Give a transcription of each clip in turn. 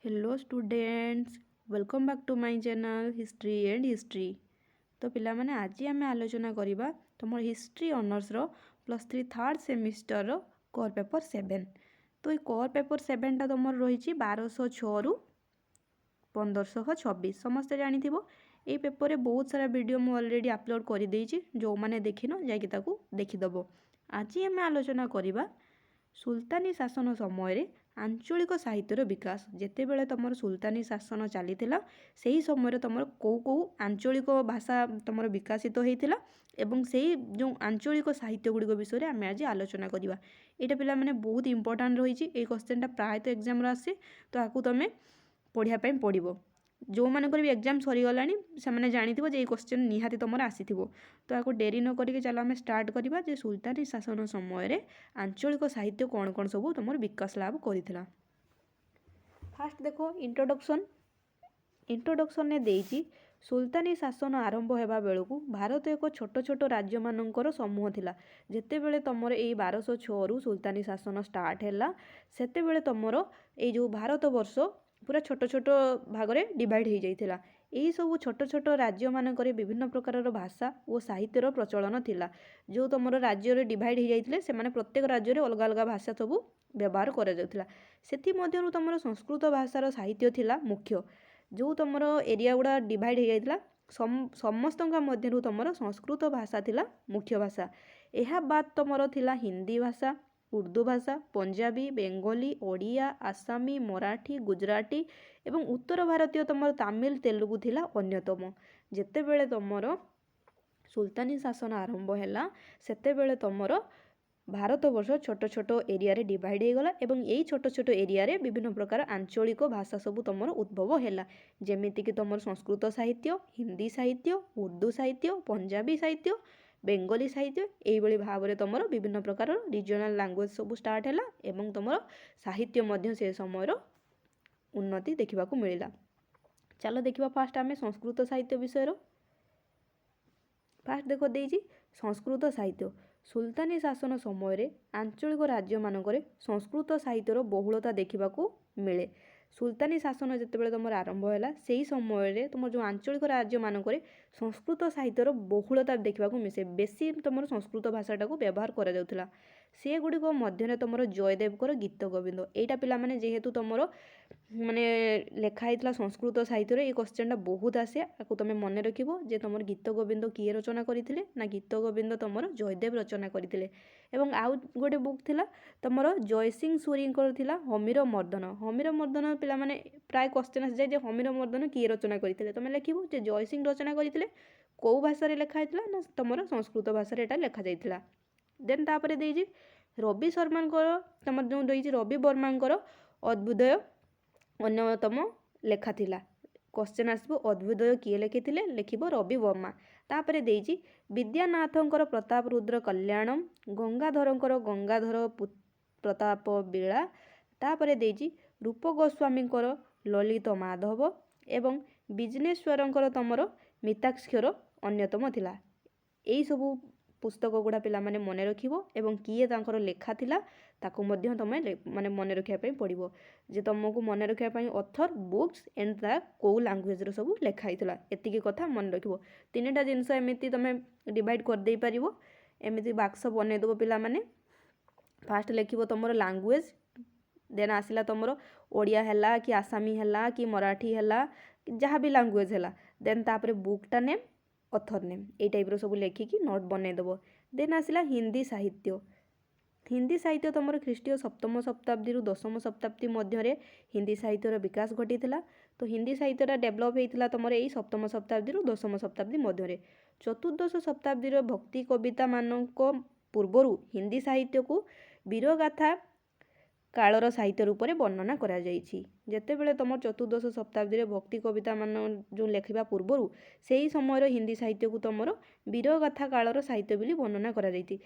Hello students, welcome back to my channel History and History. ତ ପିଲାମାନେ, ଆଜି ଆମେ ଆଲୋଚନା କରିବା ତୁମର ହିଷ୍ଟ୍ରି ଅନର୍ସର +3 ଥାର୍ଡ଼ ସେମିଷ୍ଟରର କୋର୍ ପେପର୍ 7। ତ ଏଇ କୋର୍ ପେପର୍ 7ଟା ତୁମର ରହିଛି 1206ରୁ 1526। ସମସ୍ତେ ଜାଣିଥିବ, ଏଇ ପେପରରେ ବହୁତ ସାରା ଭିଡ଼ିଓ ମୁଁ ଅଲରେଡ଼ି ଅପଲୋଡ଼ କରିଦେଇଛି। ଯେଉଁମାନେ ଦେଖିନ, ଯାଇକି ତାକୁ ଦେଖିଦେବ। ଆଜି ଆମେ ଆଲୋଚନା କରିବା ସୁଲତାନୀ ଶାସନ ସମୟରେ ଆଞ୍ଚଳିକ ସାହିତ୍ୟର ବିକାଶ। ଯେତେବେଳେ ତୁମର ସୁଲତାନୀ ଶାସନ ଚାଲିଥିଲା, ସେହି ସମୟରେ ତୁମର କେଉଁ କେଉଁ ଆଞ୍ଚଳିକ ଭାଷା ତୁମର ବିକଶିତ ହେଇଥିଲା ଏବଂ ସେଇ ଯେଉଁ ଆଞ୍ଚଳିକ ସାହିତ୍ୟ ଗୁଡ଼ିକ ବିଷୟରେ ଆମେ ଆଜି ଆଲୋଚନା କରିବା। ଏଇଟା ପିଲାମାନେ ବହୁତ ଇମ୍ପୋର୍ଟାଣ୍ଟ ରହିଛି। ଏଇ କ୍ୱେଶ୍ଚନଟା ପ୍ରାୟତଃ ଏକ୍ଜାମ୍ରେ ଆସେ, ତ ଆକୁ ତୁମେ ପଢ଼ିବା ପାଇଁ ପଡ଼ିବ। ଯେଉଁମାନଙ୍କର ବି ଏକ୍ଜାମ୍ ସରିଗଲାଣି, ସେମାନେ ଜାଣିଥିବ ଯେ ଏଇ କ୍ୱେଶ୍ଚନ୍ ନିହାତି ତୁମର ଆସିଥିବ। ତ ଆକୁ ଡେରି ନ କରିକି ଚାଲ ଆମେ ଷ୍ଟାର୍ଟ କରିବା ଯେ ସୁଲତାନୀ ଶାସନ ସମୟରେ ଆଞ୍ଚଳିକ ସାହିତ୍ୟ କ'ଣ କ'ଣ ସବୁ ତୁମର ବିକାଶ ଲାଭ କରିଥିଲା। ଫାଷ୍ଟ ଦେଖ ଇଣ୍ଟ୍ରୋଡକ୍ସନ୍। ଇଣ୍ଟ୍ରୋଡକ୍ସନ୍ରେ ଦେଇଛି, ସୁଲତାନୀ ଶାସନ ଆରମ୍ଭ ହେବା ବେଳକୁ ଭାରତ ଏକ ଛୋଟ ଛୋଟ ରାଜ୍ୟମାନଙ୍କର ସମୂହ ଥିଲା। ଯେତେବେଳେ ତୁମର ଏଇ 1206ରୁ ସୁଲତାନୀ ଶାସନ ଷ୍ଟାର୍ଟ ହେଲା, ସେତେବେଳେ ତୁମର ଏଇ ଯେଉଁ ଭାରତବର୍ଷ ପୁରା ଛୋଟ ଛୋଟ ଭାଗରେ ଡିଭାଇଡ଼ ହେଇଯାଇଥିଲା। ଏହିସବୁ ଛୋଟ ଛୋଟ ରାଜ୍ୟମାନଙ୍କରେ ବିଭିନ୍ନ ପ୍ରକାରର ଭାଷା ଓ ସାହିତ୍ୟର ପ୍ରଚଳନ ଥିଲା। ଯେଉଁ ତୁମର ରାଜ୍ୟରେ ଡିଭାଇଡ଼ ହେଇଯାଇଥିଲେ, ସେମାନେ ପ୍ରତ୍ୟେକ ରାଜ୍ୟରେ ଅଲଗା ଅଲଗା ଭାଷା ସବୁ ବ୍ୟବହାର କରାଯାଉଥିଲା। ସେଥିମଧ୍ୟରୁ ତୁମର ସଂସ୍କୃତ ଭାଷାର ସାହିତ୍ୟ ଥିଲା ମୁଖ୍ୟ। ଯେଉଁ ତୁମର ଏରିଆ ଗୁଡ଼ା ଡିଭାଇଡ଼ ହେଇଯାଇଥିଲା, ସମସ୍ତଙ୍କ ମଧ୍ୟରୁ ତୁମର ସଂସ୍କୃତ ଭାଷା ଥିଲା ମୁଖ୍ୟ ଭାଷା। ଏହା ବାଦ ତୁମର ଥିଲା ହିନ୍ଦୀ ଭାଷା, ଉର୍ଦ୍ଦୁ ଭାଷା, ପଞ୍ଜାବୀ, ବେଙ୍ଗଲୀ, ଓଡ଼ିଆ, ଆସାମୀ, ମରାଠୀ, ଗୁଜରାଟୀ ଏବଂ ଉତ୍ତର ଭାରତୀୟ ତୁମର ତାମିଲ, ତେଲୁଗୁ ଥିଲା ଅନ୍ୟତମ। ଯେତେବେଳେ ତୁମର ସୁଲତାନୀ ଶାସନ ଆରମ୍ଭ ହେଲା, ସେତେବେଳେ ତୁମର ଭାରତବର୍ଷ ଛୋଟ ଛୋଟ ଏରିଆରେ ଡିଭାଇଡ଼ ହେଇଗଲା ଏବଂ ଏଇ ଛୋଟ ଛୋଟ ଏରିଆରେ ବିଭିନ୍ନ ପ୍ରକାର ଆଞ୍ଚଳିକ ଭାଷା ସବୁ ତୁମର ଉଦ୍ଭବ ହେଲା, ଯେମିତିକି ତୁମର ସଂସ୍କୃତ ସାହିତ୍ୟ, ହିନ୍ଦୀ ସାହିତ୍ୟ, ଉର୍ଦ୍ଦୁ ସାହିତ୍ୟ, ପଞ୍ଜାବୀ ସାହିତ୍ୟ, ବେଙ୍ଗଲୀ ସାହିତ୍ୟ। ଏଇଭଳି ଭାବରେ ତୁମର ବିଭିନ୍ନ ପ୍ରକାରର ରିଜନାଲ୍ ଲାଙ୍ଗୁଏଜ୍ ସବୁ ଷ୍ଟାର୍ଟ ହେଲା ଏବଂ ତୁମର ସାହିତ୍ୟ ମଧ୍ୟ ସେ ସମୟର ଉନ୍ନତି ଦେଖିବାକୁ ମିଳିଲା। ଚାଲ ଦେଖିବା ଫାଷ୍ଟ ଆମେ ସଂସ୍କୃତ ସାହିତ୍ୟ ବିଷୟରେ। ଫାଷ୍ଟ ଦେଖ ଦେଇଛି ସଂସ୍କୃତ ସାହିତ୍ୟ। ସୁଲତାନୀ ଶାସନ ସମୟରେ ଆଞ୍ଚଳିକ ରାଜ୍ୟମାନଙ୍କରେ ସଂସ୍କୃତ ସାହିତ୍ୟର ବହୁଳତା ଦେଖିବାକୁ ମିଳେ। ସୁଲତାନୀ ଶାସନ ଯେତେବେଳେ ତୁମର ଆରମ୍ଭ ହେଲା, ସେହି ସମୟରେ ତୁମର ଯେଉଁ ଆଞ୍ଚଳିକ ରାଜ୍ୟମାନଙ୍କରେ ସଂସ୍କୃତ ସାହିତ୍ୟର ବହୁଳତା ଦେଖିବାକୁ ମିଶେ। ବେଶୀ ତୁମର ସଂସ୍କୃତ ଭାଷାଟାକୁ ବ୍ୟବହାର କରାଯାଉଥିଲା। ସେଗୁଡ଼ିକ ମଧ୍ୟରେ ତୁମର ଜୟଦେବଙ୍କର ଗୀତ ଗୋବିନ୍ଦ। ଏଇଟା ପିଲାମାନେ, ଯେହେତୁ ତୁମର ମାନେ ଲେଖା ହେଇଥିଲା ସଂସ୍କୃତ ସାହିତ୍ୟରେ, ଏଇ କ୍ୱେଶ୍ଚନଟା ବହୁତ ଆସେ। ଆକୁ ତୁମେ ମନେ ରଖିବ ଯେ ତୁମର ଗୀତ ଗୋବିନ୍ଦ କିଏ ରଚନା କରିଥିଲେ ନା ଗୀତ ଗୋବିନ୍ଦ ତୁମର ଜୟଦେବ ରଚନା କରିଥିଲେ। ଏବଂ ଆଉ ଗୋଟେ ବୁକ୍ ଥିଲା ତୁମର ଜୟସିଂ ସୁରୀଙ୍କର ଥିଲା ହମିର ମର୍ଦ୍ଦନ। ହମିର ମର୍ଦ୍ଦନ ପିଲାମାନେ, ପ୍ରାୟ କ୍ୱେଶ୍ଚନ୍ ଆସିଯାଏ ଯେ ହମିର ମର୍ଦ୍ଦନ କିଏ ରଚନା କରିଥିଲେ? ତୁମେ ଲେଖିବ ଯେ ଜୟସିଂ ରଚନା କରିଥିଲେ। କେଉଁ ଭାଷାରେ ଲେଖା ହେଇଥିଲା ନା ତୁମର ସଂସ୍କୃତ ଭାଷାରେ ଏଇଟା ଲେଖାଯାଇଥିଲା। ଦେନ୍ ତାପରେ ଦେଇଛି ରବି ଶର୍ମାଙ୍କର, ତୁମର ଯେଉଁ ଦେଇଛି ରବି ବର୍ମାଙ୍କର ଅଦ୍ଭୁଦୟ ଅନ୍ୟତମ ଲେଖା ଥିଲା। କ୍ୱେଶ୍ଚନ୍ ଆସିବ, ଅଦ୍ଭୁଦୟ କିଏ ଲେଖିଥିଲେ? ଲେଖିବ ରବି ବର୍ମା। ତାପରେ ଦେଇଛି ବିଦ୍ୟାନାଥଙ୍କର ପ୍ରତାପ ରୁଦ୍ର କଲ୍ୟାଣମ, ଗଙ୍ଗାଧରଙ୍କର ଗଙ୍ଗାଧର ପ୍ରତାପ ଲୀଳା। ତାପରେ ଦେଇଛି ରୂପ ଗୋସ୍ୱାମୀଙ୍କର ଲଳିତ ମାଧବ ଏବଂ ବିଜନେଶ୍ୱରଙ୍କର ତୁମର ମିତାକ୍ଷର ଅନ୍ୟତମ ଥିଲା। ଏଇସବୁ ପୁସ୍ତକ ଗୁଡ଼ା ପିଲାମାନେ ମନେ ରଖିବ ଏବଂ କିଏ ତାଙ୍କର ଲେଖା ଥିଲା, ତାକୁ ମଧ୍ୟ ତୁମେ ମାନେ ମନେ ରଖିବା ପାଇଁ ପଡ଼ିବ ଯେ ତୁମକୁ ମନେ ରଖିବା ପାଇଁ ଅଥର, ବୁକ୍ସ ଏଣ୍ଡ ତା କେଉଁ ଲାଙ୍ଗୁଏଜର ସବୁ ଲେଖା ହେଇଥିଲା, ଏତିକି କଥା ମନେ ରଖିବ। ତିନିଟା ଜିନିଷ ଏମିତି ତୁମେ ଡିଭାଇଡ଼ କରିଦେଇପାରିବ। ଏମିତି ବାକ୍ସ ବନେଇଦେବ ପିଲାମାନେ। ଫାଷ୍ଟ ଲେଖିବ ତୁମର ଲାଙ୍ଗୁଏଜ, ଦେନ୍ ଆସିଲା ତୁମର ଓଡ଼ିଆ ହେଲା କି ଆସାମୀ ହେଲା କି ମରାଠୀ ହେଲା, ଯାହା ବି ଲାଙ୍ଗୁଏଜ ହେଲା, ଦେନ୍ ତାପରେ ବୁକ୍ଟା ନେମ୍, ଅଥର ନେମ୍, ଏଇ ଟାଇପ୍ର ସବୁ ଲେଖିକି ନୋଟ୍ ବନେଇଦେବ। ଦେନ୍ ଆସିଲା ହିନ୍ଦୀ ସାହିତ୍ୟ। ହିନ୍ଦୀ ସାହିତ୍ୟ ତୁମର ଖ୍ରୀଷ୍ଟୀୟ ସପ୍ତମ ଶତାବ୍ଦୀରୁ ଦଶମ ଶତାବ୍ଦୀ ମଧ୍ୟରେ ହିନ୍ଦୀ ସାହିତ୍ୟର ବିକାଶ ଘଟିଥିଲା। ତ ହିନ୍ଦୀ ସାହିତ୍ୟଟା ଡେଭଲପ୍ ହେଇଥିଲା ତୁମର ଏଇ ସପ୍ତମ ଶତାବ୍ଦୀରୁ ଦଶମ ଶତାବ୍ଦୀ ମଧ୍ୟରେ। ଚତୁର୍ଦ୍ଦଶ ଶତାବ୍ଦୀର ଭକ୍ତି କବିତାମାନଙ୍କ ପୂର୍ବରୁ ହିନ୍ଦୀ ସାହିତ୍ୟକୁ ବୀରଗାଥା କାଳର ସାହିତ୍ୟ ରୂପରେ ବର୍ଣ୍ଣନା କରାଯାଇଛି। ଯେତେବେଳେ ତୁମ ଚତୁର୍ଦ୍ଦଶ ଶତାବ୍ଦୀରେ ଭକ୍ତି କବିତାମାନ ଯେଉଁ ଲେଖିବା ପୂର୍ବରୁ, ସେହି ସମୟର ହିନ୍ଦୀ ସାହିତ୍ୟକୁ ତୁମର ବୀରଗାଥା କାଳର ସାହିତ୍ୟ ବୋଲି ବର୍ଣ୍ଣନା କରାଯାଇଛି।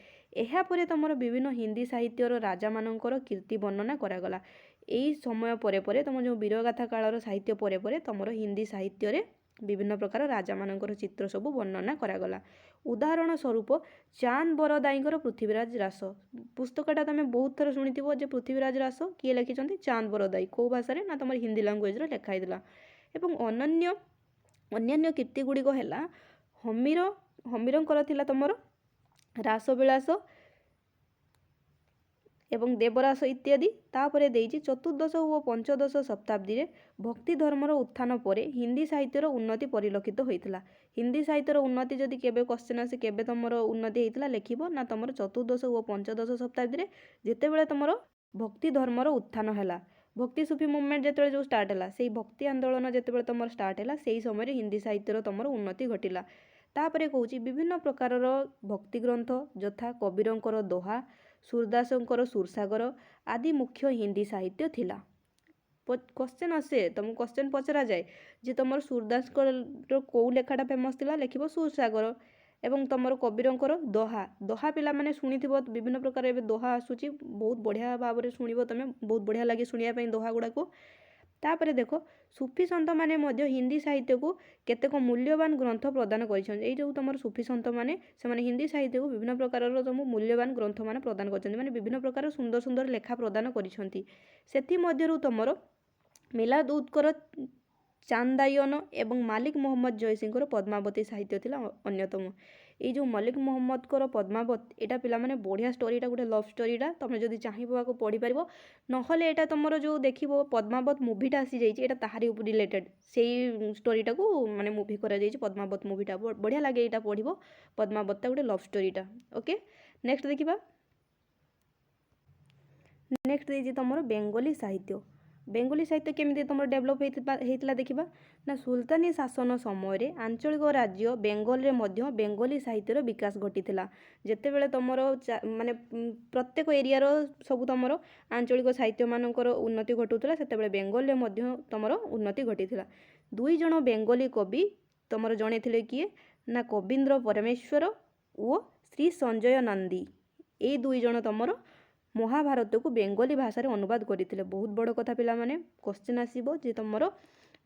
ଏହାପରେ ତୁମର ବିଭିନ୍ନ ହିନ୍ଦୀ ସାହିତ୍ୟର ରାଜାମାନଙ୍କର କୀର୍ତ୍ତି ବର୍ଣ୍ଣନା କରାଗଲା। ଏଇ ସମୟ ପରେ ପରେ, ତୁମ ଯେଉଁ ବୀରଗାଥା କାଳର ସାହିତ୍ୟ ପରେ ପରେ, ତୁମର ହିନ୍ଦୀ ସାହିତ୍ୟରେ ବିଭିନ୍ନ ପ୍ରକାର ରାଜାମାନଙ୍କର ଚିତ୍ର ସବୁ ବର୍ଣ୍ଣନା କରାଗଲା। ଉଦାହରଣ ସ୍ୱରୂପ ଚାନ୍ଦ ବରଦାଇଙ୍କର ପୃଥ୍ୱୀରାଜ ରାସ ପୁସ୍ତକଟା ତୁମେ ବହୁତ ଥର ଶୁଣିଥିବ ଯେ ପୃଥ୍ୱୀରାଜ ରାସ କିଏ ଲେଖିଛନ୍ତି? ଚାନ୍ଦ ବରଦାଇ। କେଉଁ ଭାଷାରେ? ନା ତୁମର ହିନ୍ଦୀ ଲାଙ୍ଗୁଏଜରେ ଲେଖା ହେଇଥିଲା। ଏବଂ ଅନ୍ୟାନ୍ୟ କୀର୍ତ୍ତି ଗୁଡ଼ିକ ହେଲା ହମୀରଙ୍କର ଥିଲା ତୁମର ରାସବିଳାସ ଏବଂ ଦେବରାସ ଇତ୍ୟାଦି। ତାପରେ ଦେଇଛି, ଚତୁର୍ଦ୍ଦଶ ଓ ପଞ୍ଚଦଶ ଶତାବ୍ଦୀରେ ଭକ୍ତି ଧର୍ମର ଉତ୍ଥାନ ପରେ ହିନ୍ଦୀ ସାହିତ୍ୟର ଉନ୍ନତି ପରିଲକ୍ଷିତ ହୋଇଥିଲା। ହିନ୍ଦୀ ସାହିତ୍ୟର ଉନ୍ନତି ଯଦି କେବେ କ୍ୱଶ୍ଚନ୍ ଆସେ, କେବେ ତୁମର ଉନ୍ନତି ହେଇଥିଲା, ଲେଖିବ ନା ତୁମର ଚତୁର୍ଦ୍ଦଶ ଓ ପଞ୍ଚଦଶ ଶତାବ୍ଦୀରେ, ଯେତେବେଳେ ତୁମର ଭକ୍ତି ଧର୍ମର ଉତ୍ଥାନ ହେଲା। ଭକ୍ତି ସୁଫି ମୁଭମେଣ୍ଟ ଯେତେବେଳେ ଯେଉଁ ଷ୍ଟାର୍ଟ ହେଲା, ସେଇ ଭକ୍ତି ଆନ୍ଦୋଳନ ଯେତେବେଳେ ତୁମର ଷ୍ଟାର୍ଟ ହେଲା, ସେଇ ସମୟରେ ହିନ୍ଦୀ ସାହିତ୍ୟର ତୁମର ଉନ୍ନତି ଘଟିଲା। ତାପରେ କହୁଛି, ବିଭିନ୍ନ ପ୍ରକାରର ଭକ୍ତି ଗ୍ରନ୍ଥ ଯଥା କବୀରଙ୍କର ଦୋହା, ସୁରଦାସଙ୍କର ସୁରସାଗର ଆଦି ମୁଖ୍ୟ ହିନ୍ଦୀ ସାହିତ୍ୟ ଥିଲା। କ୍ୱଶ୍ଚନ୍ ଆସେ, ତୁମକୁ କ୍ୱଶ୍ଚନ୍ ପଚରାଯାଏ ଯେ ତୁମର ସୁରଦାସଙ୍କର କେଉଁ ଲେଖାଟା ଫେମସ୍ ଥିଲା? ଲେଖିବ ସୁରସାଗର। ଏବଂ ତୁମର କବୀରଙ୍କର ଦୋହା। ଦୋହା ପିଲାମାନେ ଶୁଣିଥିବ, ବିଭିନ୍ନ ପ୍ରକାର ଏବେ ଦୋହା ଆସୁଛି। ବହୁତ ବଢ଼ିଆ ଭାବରେ ଶୁଣିବ ତୁମେ, ବହୁତ ବଢ଼ିଆ ଲାଗେ ଶୁଣିବା ପାଇଁ ଦୋହା ଗୁଡ଼ାକୁ। ତାପରେ ଦେଖ, ସୁଫି ସନ୍ଥମାନେ ମଧ୍ୟ ହିନ୍ଦୀ ସାହିତ୍ୟକୁ କେତେକ ମୂଲ୍ୟବାନ ଗ୍ରନ୍ଥ ପ୍ରଦାନ କରିଛନ୍ତି। ଏଇ ଯେଉଁ ତୁମର ସୁଫି ସନ୍ଥମାନେ, ସେମାନେ ହିନ୍ଦୀ ସାହିତ୍ୟକୁ ବିଭିନ୍ନ ପ୍ରକାରର ତୁମକୁ ମୂଲ୍ୟବାନ ଗ୍ରନ୍ଥମାନ ପ୍ରଦାନ କରିଛନ୍ତି, ମାନେ ବିଭିନ୍ନ ପ୍ରକାର ସୁନ୍ଦର ସୁନ୍ଦର ଲେଖା ପ୍ରଦାନ କରିଛନ୍ତି। ସେଥିମଧ୍ୟରୁ ତୁମର ମିଲାଦ ଉଦ୍ଙ୍କର ଚାନ୍ଦାୟନ ଏବଂ ମାଲିକ ମହମ୍ମଦ ଜୟସିଂଙ୍କର ପଦ୍ମାବତୀ ସାହିତ୍ୟ ଥିଲା ଅନ୍ୟତମ। ଏଇ ଯେଉଁ ମଲିକ ମହମ୍ମଦଙ୍କର ପଦ୍ମାବତ, ଏଇଟା ପିଲାମାନେ ବଢ଼ିଆ ଷ୍ଟୋରିଟା, ଗୋଟେ ଲଭ୍ ଷ୍ଟୋରିଟା। ତୁମେ ଯଦି ଚାହିଁବ ଆକୁ ପଢ଼ିପାରିବ, ନହେଲେ ଏଇଟା ତୁମର ଯେଉଁ ଦେଖିବ ପଦ୍ମାବତ ମୁଭିଟା ଆସିଯାଇଛି, ଏଇଟା ତାହାରି ଉପରେ ରିଲେଟେଡ଼। ସେଇ ଷ୍ଟୋରିଟାକୁ ମାନେ ମୁଭି କରାଯାଇଛି ପଦ୍ମାବତ ମୁଭିଟା। ବଢ଼ିଆ ଲାଗେ ଏଇଟା ପଢ଼ିବ। ପଦ୍ମାବତଟା ଗୋଟେ ଲଭ୍ ଷ୍ଟୋରିଟା। ଓକେ, ନେକ୍ସଟ ଦେଖିବା। ନେକ୍ସଟ ଦେଇଛି ତୁମର ବେଙ୍ଗଲୀ ସାହିତ୍ୟ। ବେଙ୍ଗଲୀ ସାହିତ୍ୟ କେମିତି ତୁମର ଡେଭଲପ୍ ହେଇଥିଲା ଦେଖିବା ନା, ସୁଲତାନୀ ଶାସନ ସମୟରେ ଆଞ୍ଚଳିକ ରାଜ୍ୟ ବେଙ୍ଗଲରେ ମଧ୍ୟ ବେଙ୍ଗଲୀ ସାହିତ୍ୟର ବିକାଶ ଘଟିଥିଲା। ଯେତେବେଳେ ତୁମର ମାନେ ପ୍ରତ୍ୟେକ ଏରିଆର ସବୁ ତୁମର ଆଞ୍ଚଳିକ ସାହିତ୍ୟମାନଙ୍କର ଉନ୍ନତି ଘଟୁଥିଲା, ସେତେବେଳେ ବେଙ୍ଗଲରେ ମଧ୍ୟ ତୁମର ଉନ୍ନତି ଘଟିଥିଲା। ଦୁଇ ଜଣ ବେଙ୍ଗଲୀ କବି ତୁମର ଜଣେ ଥିଲେ କିଏ ନା କବୀନ୍ଦ୍ର ପରମେଶ୍ୱର ଓ ଶ୍ରୀ ସଞ୍ଜୟ ନନ୍ଦୀ। ଏଇ ଦୁଇ ଜଣ ତୁମର ମହାଭାରତକୁ ବେଙ୍ଗଲୀ ଭାଷାରେ ଅନୁବାଦ କରିଥିଲେ। ବହୁତ ବଡ଼ କଥା ପିଲାମାନେ, କ୍ୱଶ୍ଚିନ୍ ଆସିବ ଯେ ତୁମର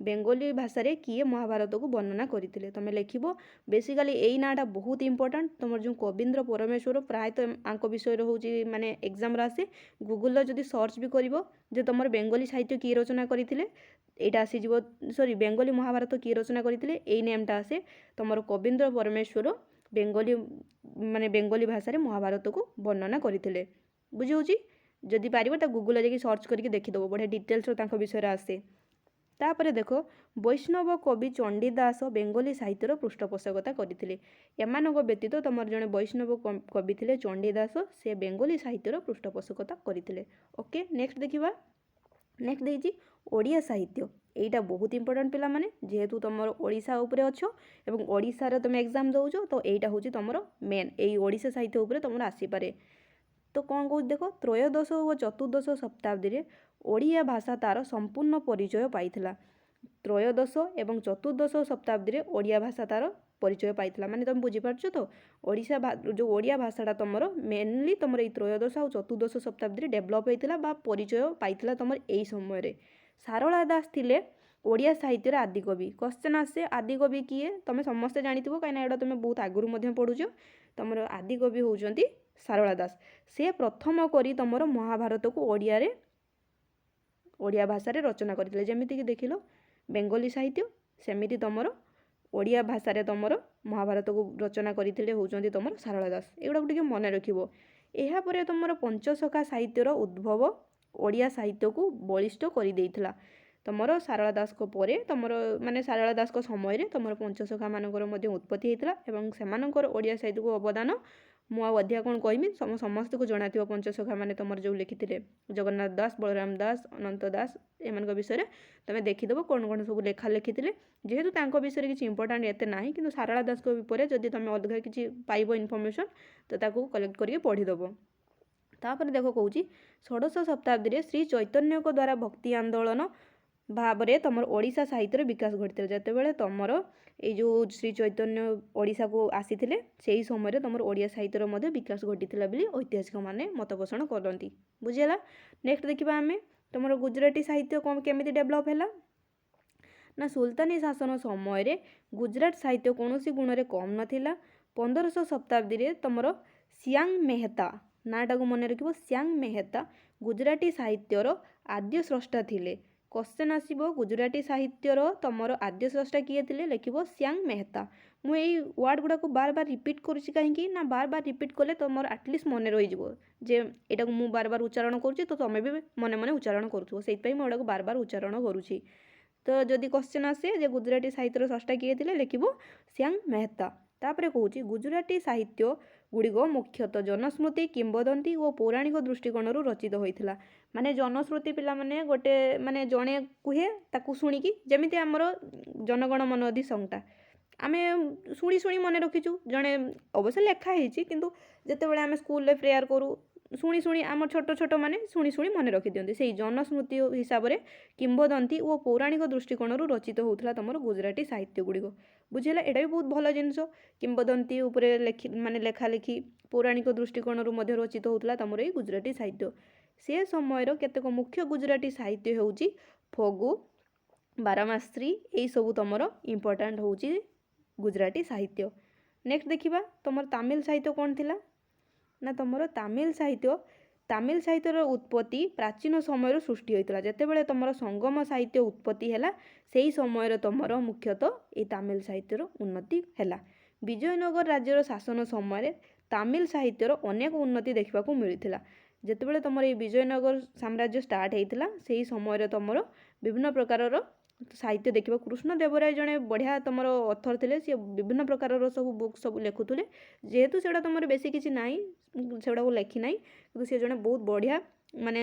ବେଙ୍ଗଲୀ ଭାଷାରେ କିଏ ମହାଭାରତକୁ ବର୍ଣ୍ଣନା କରିଥିଲେ? ତୁମେ ଲେଖିବ ବେସିକାଲି ଏଇ ନାଁଟା ବହୁତ ଇମ୍ପୋର୍ଟାଣ୍ଟ, ତୁମର ଯେଉଁ କବୀନ୍ଦ୍ର ପରମେଶ୍ୱର। ପ୍ରାୟତଃ ଆଙ୍କ ବିଷୟରେ ହେଉଛି ମାନେ ଏକ୍ଜାମ୍ରେ ଆସେ। ଗୁଗୁଲରେ ଯଦି ସର୍ଚ୍ଚ ବି କରିବ ଯେ ତୁମର ବେଙ୍ଗଲୀ ସାହିତ୍ୟ କିଏ ରଚନା କରିଥିଲେ, ଏଇଟା ଆସିଯିବ। ସରି, ବେଙ୍ଗଲୀ ମହାଭାରତ କିଏ ରଚନା କରିଥିଲେ, ଏଇ ନେମ୍ଟା ଆସେ। ତୁମର କବୀନ୍ଦ୍ର ପରମେଶ୍ୱର ବେଙ୍ଗଲୀ ମାନେ ବେଙ୍ଗଲୀ ଭାଷାରେ ମହାଭାରତକୁ ବର୍ଣ୍ଣନା କରିଥିଲେ। ବୁଝିହେଉଛି? ଯଦି ପାରିବ ତା ଗୁଗୁଲରେ ଯାଇକି ସର୍ଚ୍ଚ କରିକି ଦେଖିଦେବ, ବଢ଼ିଆ ଡିଟେଲ୍ସର ତାଙ୍କ ବିଷୟରେ ଆସେ। ତାପରେ ଦେଖ, ବୈଷ୍ଣବ କବି ଚଣ୍ଡୀଦାସ ବେଙ୍ଗଲୀ ସାହିତ୍ୟର ପୃଷ୍ଠପୋଷକତା କରିଥିଲେ। ଏମାନଙ୍କ ବ୍ୟତୀତ ତୁମର ଜଣେ ବୈଷ୍ଣବ କବି ଥିଲେ ଚଣ୍ଡୀଦାସ, ସେ ବେଙ୍ଗଲୀ ସାହିତ୍ୟର ପୃଷ୍ଠପୋଷକତା କରିଥିଲେ। ଓକେ, ନେକ୍ସଟ ଦେଖିବା। ନେକ୍ସଟ ଦେଇଛି ଓଡ଼ିଆ ସାହିତ୍ୟ। ଏଇଟା ବହୁତ ଇମ୍ପୋର୍ଟାଣ୍ଟ ପିଲାମାନେ, ଯେହେତୁ ତୁମର ଓଡ଼ିଶା ଉପରେ ଅଛ ଏବଂ ଓଡ଼ିଶାରେ ତୁମେ ଏକ୍ଜାମ୍ ଦେଉଛ, ତ ଏଇଟା ହେଉଛି ତୁମର ମେନ୍। ଏଇ ଓଡ଼ିଶା ସାହିତ୍ୟ ଉପରେ ତୁମର ଆସିପାରେ। ତ କ'ଣ କହୁଛି ଦେଖ, ତ୍ରୟୋଦଶ ଓ ଚତୁର୍ଦ୍ଦଶ ଶତାବ୍ଦୀରେ ଓଡ଼ିଆ ଭାଷା ତା'ର ସମ୍ପୂର୍ଣ୍ଣ ପରିଚୟ ପାଇଥିଲା। ତ୍ରୟୋଦଶ ଏବଂ ଚତୁର୍ଦ୍ଦଶ ଶତାବ୍ଦୀରେ ଓଡ଼ିଆ ଭାଷା ତା'ର ପରିଚୟ ପାଇଥିଲା, ମାନେ ତୁମେ ବୁଝିପାରୁଛ ତ, ଓଡ଼ିଶା ଯେଉଁ ଓଡ଼ିଆ ଭାଷାଟା ତୁମର ମେନଲି ତୁମର ଏଇ ତ୍ରୟୋଦଶ ଆଉ ଚତୁର୍ଦ୍ଦଶ ଶତାବ୍ଦୀରେ ଡେଭଲପ୍ ହେଇଥିଲା ବା ପରିଚୟ ପାଇଥିଲା ତୁମର ଏଇ ସମୟରେ। ସାରଳା ଦାସ ଥିଲେ ଓଡ଼ିଆ ସାହିତ୍ୟର ଆଦିକବି। କ୍ୱଶ୍ଚନ୍ ଆସେ, ଆଦିକବି କିଏ? ତୁମେ ସମସ୍ତେ ଜାଣିଥିବ, କାହିଁକିନା ଏଇଟା ତୁମେ ବହୁତ ଆଗରୁ ମଧ୍ୟ ପଢ଼ୁଛ। ତୁମର ଆଦିକବି ହେଉଛନ୍ତି ସାରଳା ଦାସ। ସେ ପ୍ରଥମ କରି ତୁମର ମହାଭାରତକୁ ଓଡ଼ିଆରେ, ଓଡ଼ିଆ ଭାଷାରେ ରଚନା କରିଥିଲେ। ଯେମିତିକି ଦେଖିଲ ବେଙ୍ଗଲୀ ସାହିତ୍ୟ, ସେମିତି ତୁମର ଓଡ଼ିଆ ଭାଷାରେ ତୁମର ମହାଭାରତକୁ ରଚନା କରିଥିଲେ ହେଉଛନ୍ତି ତୁମର ସାରଳା ଦାସ। ଏଗୁଡ଼ାକୁ ଟିକେ ମନେ ରଖିବ। ଏହାପରେ ତୁମର ପଞ୍ଚସଖା ସାହିତ୍ୟର ଉଦ୍ଭବ ଓଡ଼ିଆ ସାହିତ୍ୟକୁ ବଳିଷ୍ଠ କରିଦେଇଥିଲା। ତୁମର ସାରଳା ଦାସଙ୍କ ପରେ ତୁମର ମାନେ ସାରଳା ଦାସଙ୍କ ସମୟରେ ତୁମର ପଞ୍ଚସଖାମାନଙ୍କର ମଧ୍ୟ ଉତ୍ପତ୍ତି ହେଇଥିଲା ଏବଂ ସେମାନଙ୍କର ଓଡ଼ିଆ ସାହିତ୍ୟକୁ ଅବଦାନ ମୁଁ ଆଉ ଅଧିକା କ'ଣ କହିମି, ସମସ୍ତଙ୍କୁ ଜଣାଥିବ। ପଞ୍ଚସଖା ମାନେ ତୁମର ଯେଉଁ ଲେଖିଥିଲେ ଜଗନ୍ନାଥ ଦାସ, ବଳରାମ ଦାସ, ଅନନ୍ତ ଦାସ, ଏମାନଙ୍କ ବିଷୟରେ ତୁମେ ଦେଖିଦେବ କ'ଣ କ'ଣ ସବୁ ଲେଖା ଲେଖିଥିଲେ। ଯେହେତୁ ତାଙ୍କ ବିଷୟରେ କିଛି ଇମ୍ପୋର୍ଟାଣ୍ଟ ଏତେ ନାହିଁ, କିନ୍ତୁ ସାରଳା ଦାସଙ୍କ ଉପରେ ଯଦି ତୁମେ ଅଲଗା କିଛି ପାଇବ ଇନଫର୍ମେସନ୍, ତ ତାକୁ କଲେକ୍ଟ କରିକି ପଢ଼ିଦେବ। ତାପରେ ଦେଖ କହୁଛି, ଷୋଡ଼ଶ ଶତାବ୍ଦୀରେ ଶ୍ରୀ ଚୈତନ୍ୟଙ୍କ ଦ୍ୱାରା ଭକ୍ତି ଆନ୍ଦୋଳନ ଭାବରେ ତୁମର ଓଡ଼ିଶା ସାହିତ୍ୟର ବିକାଶ ଘଟିଥିଲା। ଯେତେବେଳେ ତୁମର ଏଇ ଯେଉଁ ଶ୍ରୀ ଚୈତନ୍ୟ ଓଡ଼ିଶାକୁ ଆସିଥିଲେ, ସେହି ସମୟରେ ତୁମର ଓଡ଼ିଆ ସାହିତ୍ୟର ମଧ୍ୟ ବିକାଶ ଘଟିଥିଲା ବୋଲି ଐତିହାସିକମାନେ ମତ ପୋଷଣ କରନ୍ତି। ବୁଝିହେଲା? ନେକ୍ସଟ ଦେଖିବା ଆମେ ତୁମର ଗୁଜୁରାଟୀ ସାହିତ୍ୟ କ'ଣ କେମିତି ଡେଭଲପ୍ ହେଲା ନା, ସୁଲତାନୀ ଶାସନ ସମୟରେ ଗୁଜୁରାଟ ସାହିତ୍ୟ କୌଣସି ଗୁଣରେ କମ୍ ନଥିଲା। 15ଶ ଶତାବ୍ଦୀରେ ତୁମର ସିଆଙ୍ଗ ମେହତା, ନାଁଟାକୁ ମନେ ରଖିବ, ଶ୍ୟାଙ୍ଗ ମେହତା ଗୁଜୁରାଟୀ ସାହିତ୍ୟର ଆଦ୍ୟ ସ୍ରଷ୍ଟା ଥିଲେ। କ୍ୱେଶ୍ଚନ୍ ଆସିବ, ଗୁଜୁରାଟୀ ସାହିତ୍ୟର ତୁମର ଆଦ୍ୟ ସ୍ରଷ୍ଟା କିଏ ଥିଲେ? ଲେଖିବ ଶ୍ୟାଙ୍ଗ ମେହତା। ମୁଁ ଏଇ ୱାର୍ଡ଼ ଗୁଡ଼ାକୁ ବାର ବାର ରିପିଟ୍ କରୁଛି, କାହିଁକି ନା ବାର ବାର ରିପିଟ୍ କଲେ ତୁମର ଆଟଲିଷ୍ଟ ମନେ ରହିଯିବ ଯେ ଏଇଟାକୁ ମୁଁ ବାର ବାର ଉଚ୍ଚାରଣ କରୁଛି, ତ ତୁମେ ବି ମନେ ମନେ ଉଚ୍ଚାରଣ କରୁଥିବ। ସେଇଥିପାଇଁ ମୁଁ ଏଟାକୁ ବାର ବାର ଉଚ୍ଚାରଣ କରୁଛି। ତ ଯଦି କ୍ୱେଶ୍ଚନ୍ ଆସେ ଯେ ଗୁଜୁରାଟୀ ସାହିତ୍ୟର ସ୍ରଷ୍ଟା କିଏ ଥିଲେ, ଲେଖିବ ଶ୍ୟାଙ୍ଗ ମେହତା। ତାପରେ କହୁଛି, ଗୁଜୁରାଟୀ ସାହିତ୍ୟ ଗୁଡ଼ିକ ମୁଖ୍ୟତଃ ଜନଶ୍ରୁତି, କିମ୍ବଦନ୍ତୀ ଓ ପୌରାଣିକ ଦୃଷ୍ଟିକୋଣରୁ ରଚିତ ହୋଇଥିଲା। ମାନେ ଜନଶ୍ରୁତି ପିଲାମାନେ, ଗୋଟେ ମାନେ ଜଣେ କୁହେ, ତାକୁ ଶୁଣିକି, ଯେମିତି ଆମର ଜନଗଣ ମନ ଅଧି ସଙ୍ଗଟା ଆମେ ଶୁଣି ଶୁଣି ମନେ ରଖିଛୁ। ଜଣେ, ଅବଶ୍ୟ ଲେଖା ହେଇଛି, କିନ୍ତୁ ଯେତେବେଳେ ଆମେ ସ୍କୁଲରେ ପ୍ରେୟାର କରୁ, ଶୁଣି ଶୁଣି ଆମ ଛୋଟ ଛୋଟ ମାନେ ଶୁଣି ଶୁଣି ମନେ ରଖିଦିଅନ୍ତି। ସେଇ ଜନସ୍ମୃତି ହିସାବରେ କିମ୍ବଦନ୍ତୀ ଓ ପୌରାଣିକ ଦୃଷ୍ଟିକୋଣରୁ ରଚିତ ହେଉଥିଲା ତୁମର ଗୁଜୁରାଟୀ ସାହିତ୍ୟ ଗୁଡ଼ିକ। ବୁଝିହେଲା? ଏଇଟା ବି ବହୁତ ଭଲ ଜିନିଷ। କିମ୍ବଦନ୍ତୀ ଉପରେ ଲେଖି, ମାନେ ଲେଖାଲେଖି, ପୌରାଣିକ ଦୃଷ୍ଟିକୋଣରୁ ମଧ୍ୟ ରଚିତ ହେଉଥିଲା ତୁମର ଏଇ ଗୁଜୁରାଟୀ ସାହିତ୍ୟ। ସେ ସମୟର କେତେକ ମୁଖ୍ୟ ଗୁଜୁରାଟୀ ସାହିତ୍ୟ ହେଉଛି ଫଗୁ, ବାରମାଶ୍ରୀ। ଏଇସବୁ ତୁମର ଇମ୍ପୋର୍ଟାଣ୍ଟ ହେଉଛି ଗୁଜୁରାଟୀ ସାହିତ୍ୟ। ନେକ୍ସଟ ଦେଖିବା ତୁମର ତାମିଲ ସାହିତ୍ୟ କ'ଣ ଥିଲା ନା ତୁମର ତାମିଲ ସାହିତ୍ୟ। ତାମିଲ ସାହିତ୍ୟର ଉତ୍ପତ୍ତି ପ୍ରାଚୀନ ସମୟରୁ ସୃଷ୍ଟି ହୋଇଥିଲା। ଯେତେବେଳେ ତୁମର ସଙ୍ଗମ ସାହିତ୍ୟ ଉତ୍ପତ୍ତି ହେଲା, ସେହି ସମୟରେ ତୁମର ମୁଖ୍ୟତଃ ଏଇ ତାମିଲ ସାହିତ୍ୟର ଉନ୍ନତି ହେଲା। ବିଜୟନଗର ରାଜ୍ୟର ଶାସନ ସମୟରେ ତାମିଲ ସାହିତ୍ୟର ଅନେକ ଉନ୍ନତି ଦେଖିବାକୁ ମିଳିଥିଲା। ଯେତେବେଳେ ତୁମର ଏଇ ବିଜୟନଗର ସାମ୍ରାଜ୍ୟ ଷ୍ଟାର୍ଟ ହେଇଥିଲା, ସେହି ସମୟରେ ତୁମର ବିଭିନ୍ନ ପ୍ରକାରର ସାହିତ୍ୟ ଦେଖିବ। କୃଷ୍ଣଦେବରାୟ ଜଣେ ବଢ଼ିଆ ତୁମର ଅଥର ଥିଲେ। ସିଏ ବିଭିନ୍ନ ପ୍ରକାରର ସବୁ ବୁକ୍ ସବୁ ଲେଖୁଥିଲେ। ଯେହେତୁ ସେଗୁଡ଼ା ତୁମର ବେଶୀ କିଛି ନାହିଁ, ସେଗୁଡ଼ାକୁ ଲେଖି ନାହିଁ, କିନ୍ତୁ ସିଏ ଜଣେ ବହୁତ ବଢ଼ିଆ ମାନେ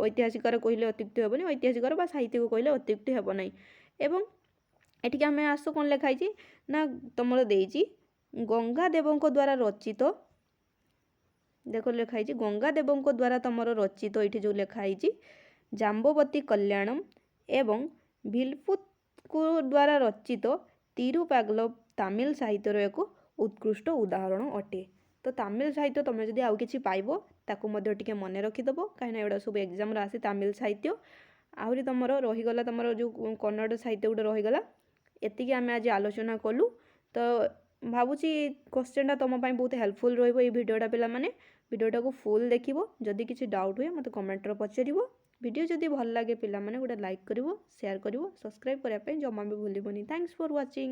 ଐତିହାସିକାର କହିଲେ ଅତ୍ୟୁକ୍ତି ହେବନି, ଐତିହାସିକାର ବା ସାହିତ୍ୟିକ କହିଲେ ଅତ୍ୟୁକ୍ତି ହେବ ନାହିଁ। ଏବଂ ଏଠିକି ଆମେ ଆସୁ, କ'ଣ ଲେଖା ହେଇଛି ନା ତୁମର ଦେଇଛି ଗଙ୍ଗାଦେବଙ୍କ ଦ୍ୱାରା ରଚିତ। ଦେଖ, ଲେଖା ହେଇଛି ଗଙ୍ଗାଦେବଙ୍କ ଦ୍ୱାରା ତୁମର ରଚିତ, ଏଇଠି ଯେଉଁ ଲେଖା ହେଇଛି ଜାମ୍ବବତୀ କଲ୍ୟାଣମ ଏବଂ ଭିଲପୁତକୁ ଦ୍ୱାରା ରଚିତ ତିରୁପାଗଲ ତାମିଲ ସାହିତ୍ୟର ଏକ ଉତ୍କୃଷ୍ଟ ଉଦାହରଣ ଅଟେ। ତ ତାମିଲ ସାହିତ୍ୟ ତୁମେ ଯଦି ଆଉ କିଛି ପାଇବ, ତାକୁ ମଧ୍ୟ ଟିକେ ମନେ ରଖିଦେବ, କାହିଁକିନା ଏଗୁଡ଼ା ସବୁ ଏକ୍ଜାମ୍ରେ ଆସେ ତାମିଲ ସାହିତ୍ୟ। ଆହୁରି ତୁମର ରହିଗଲା, ତୁମର ଯେଉଁ କନ୍ନଡ଼ ସାହିତ୍ୟ ଗୋଟେ ରହିଗଲା। ଏତିକି ଆମେ ଆଜି ଆଲୋଚନା କଲୁ। ତ ଭାବୁଛି କ୍ୱେଶ୍ଚନ୍ଟା ତୁମ ପାଇଁ ବହୁତ ହେଲ୍ପଫୁଲ୍ ରହିବ ଏଇ ଭିଡ଼ିଓଟା। ପିଲାମାନେ, ଭିଡ଼ିଓଟାକୁ ଫୁଲ୍ ଦେଖିବ। ଯଦି କିଛି ଡାଉଟ୍ ହୁଏ, ମୋତେ କମେଣ୍ଟରେ ପଚାରିବ। ଭିଡ଼ିଓ ଯଦି ଭଲ ଲାଗେ ପିଲାମାନେ, ଗୋଟେ ଲାଇକ୍ କରିବ, ସେୟାର କରିବ, ସବସ୍କ୍ରାଇବ୍ କରିବା ପାଇଁ ଜମା ବି ଭୁଲିବନି। Thanks for watching.